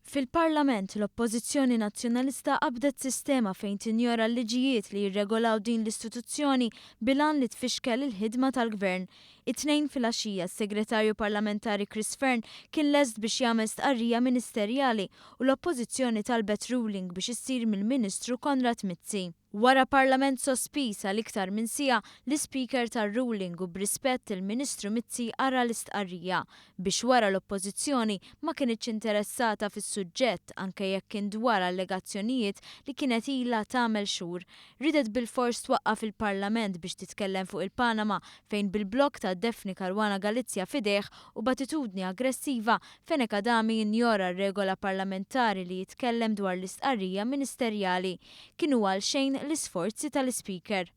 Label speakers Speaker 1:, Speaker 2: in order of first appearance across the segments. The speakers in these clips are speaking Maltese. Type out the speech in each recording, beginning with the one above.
Speaker 1: Fil-Parlament, l-Oppożizzjoni Nazzjonalista qabdet sistema fejn tinjora l-liġijiet li jirregolaw din l-istituzzjoni bil-għan li tfixkel il-ħidma tal-Gvern. It-Tnejn filgħaxija, s-Segretarju Parlamentari Chris Fearne kien lest biex jagħmel stqarrija ministerjali u l-Oppożizzjoni talbet ruling biex issir mill-Ministru Konrad Mizzi. Wara Parlament sospiż għal iktar minn siegħa, l-Ispeaker ta r-ruling u b'rispett il-Ministru Mizzi qara l-istqarrija, biex wara l-Oppożizzjoni ma kinitx interessata fis-suġġett anke jekk kien dwar allegazzjonijiet li kienet ilha tagħmel xhur. Riedet bilfors twaqqaf il-Parlament biex titkellem fuq il-Panama fejn bil-blog ta' Daphne Caruana Galizia f'idejh u b'attitudni aggressiva, Fenech Adami injora r-regola parlamentari li jitkellem dwar l-istqarrija ministerjali. Kienu għalxejn l-isforzi tal-Ispeaker.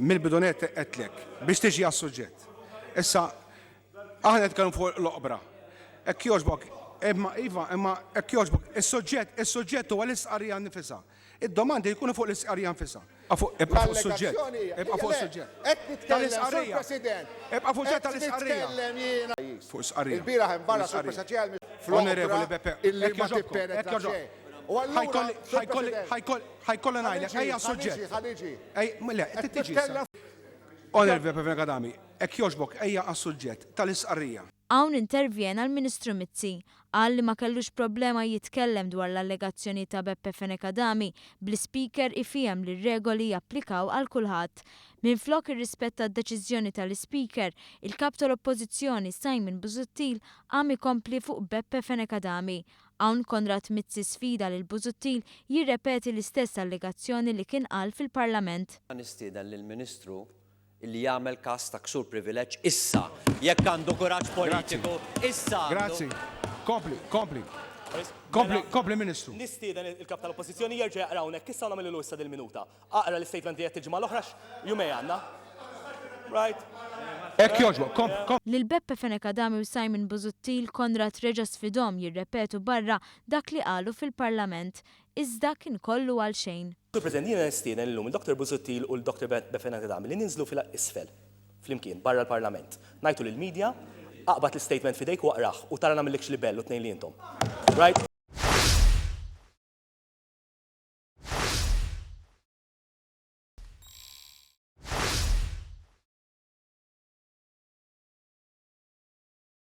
Speaker 2: Mill-bidu nett għedtlek biex tiġi għas-suġġett. Issa, aħna qed nitkellmu fuq l-oqbra. Hekk jogħġbok, imma iva, imma hekk jogħġbok, is-suġġett, is-suġġett huwa l-istqarrija nnifisha. Id-domandi jkunu fuq l-istqarrija nfisha. Ibqa' fuq is-suġġett. Ibqa' fuq is-suġġett. Tal-istqarrija. Ibqa' fuq suġġett tal-istqarrija. Fuq istqarrija. Onorevoli Beppe, hekk jogħġobkom, hekk jogħġobkom. Ħa jkolli ngħidlek, ejja għas-suġġett. Le, trid tiġi issa. Onorevoli Beppe Fenech Adami, hekk jogħġbok ejja għas-suġġett tal-istqarrija.
Speaker 1: Hawn intervjena l-Ministru Mizzi. Qal li ma kellux problema jitkellem dwar l-allegazzjonijiet ta' Beppe Fenech Adami, bl-Ispeaker ifiehem li r-regoli japplikaw għal kulħadd. Minflok irrispetta d-deċiżjoni tal-Ispeaker, il-Kap tal-Oppożizzjoni Simon Busuttil qam ikompli fuq Beppe Fenech Adami. Hawn Konrad Mizzi sfida lil Busuttil jirrepeti l-istess allegazzjoni li kien qal fil-Parlament.
Speaker 3: Nistieden lill-Ministru Illi jagħmel każ ta' ksur privileġġ issa, jekk għandu kuraġġ politiku, issa għandu.
Speaker 2: Grazzi. Kompli, kompli. Kompli, kompli Ministru.
Speaker 4: Nistieden il-Kap tal-Oppożizzjoni jerġa' jaqra hawnhekk issa u nagħmillu issa dil-minuta. Aqra l-istatement li għedt il-ġimgħa l-oħra għax jumejn għandna. Right?
Speaker 2: Hekk jogħġbok, kompli, kompli.
Speaker 1: Lil Beppe Fenech Adami u Simon Busuttil, Konrad reġa' sfidhom jirrepetu barra dak li qalu fil-Parlament. Iżda kien kollu għalxejn.
Speaker 4: Sur President, jiena nistieden illum lil Dottor Busuttil u lil Dottor Befenat Adami li ninżlu fil isfel, flimkien, barra l-Parlament. Ngħajtu lill-media, aqbad l-istatement f'idejk u aqrah u tara nagħmillikx libell u tnejn li intom. Right?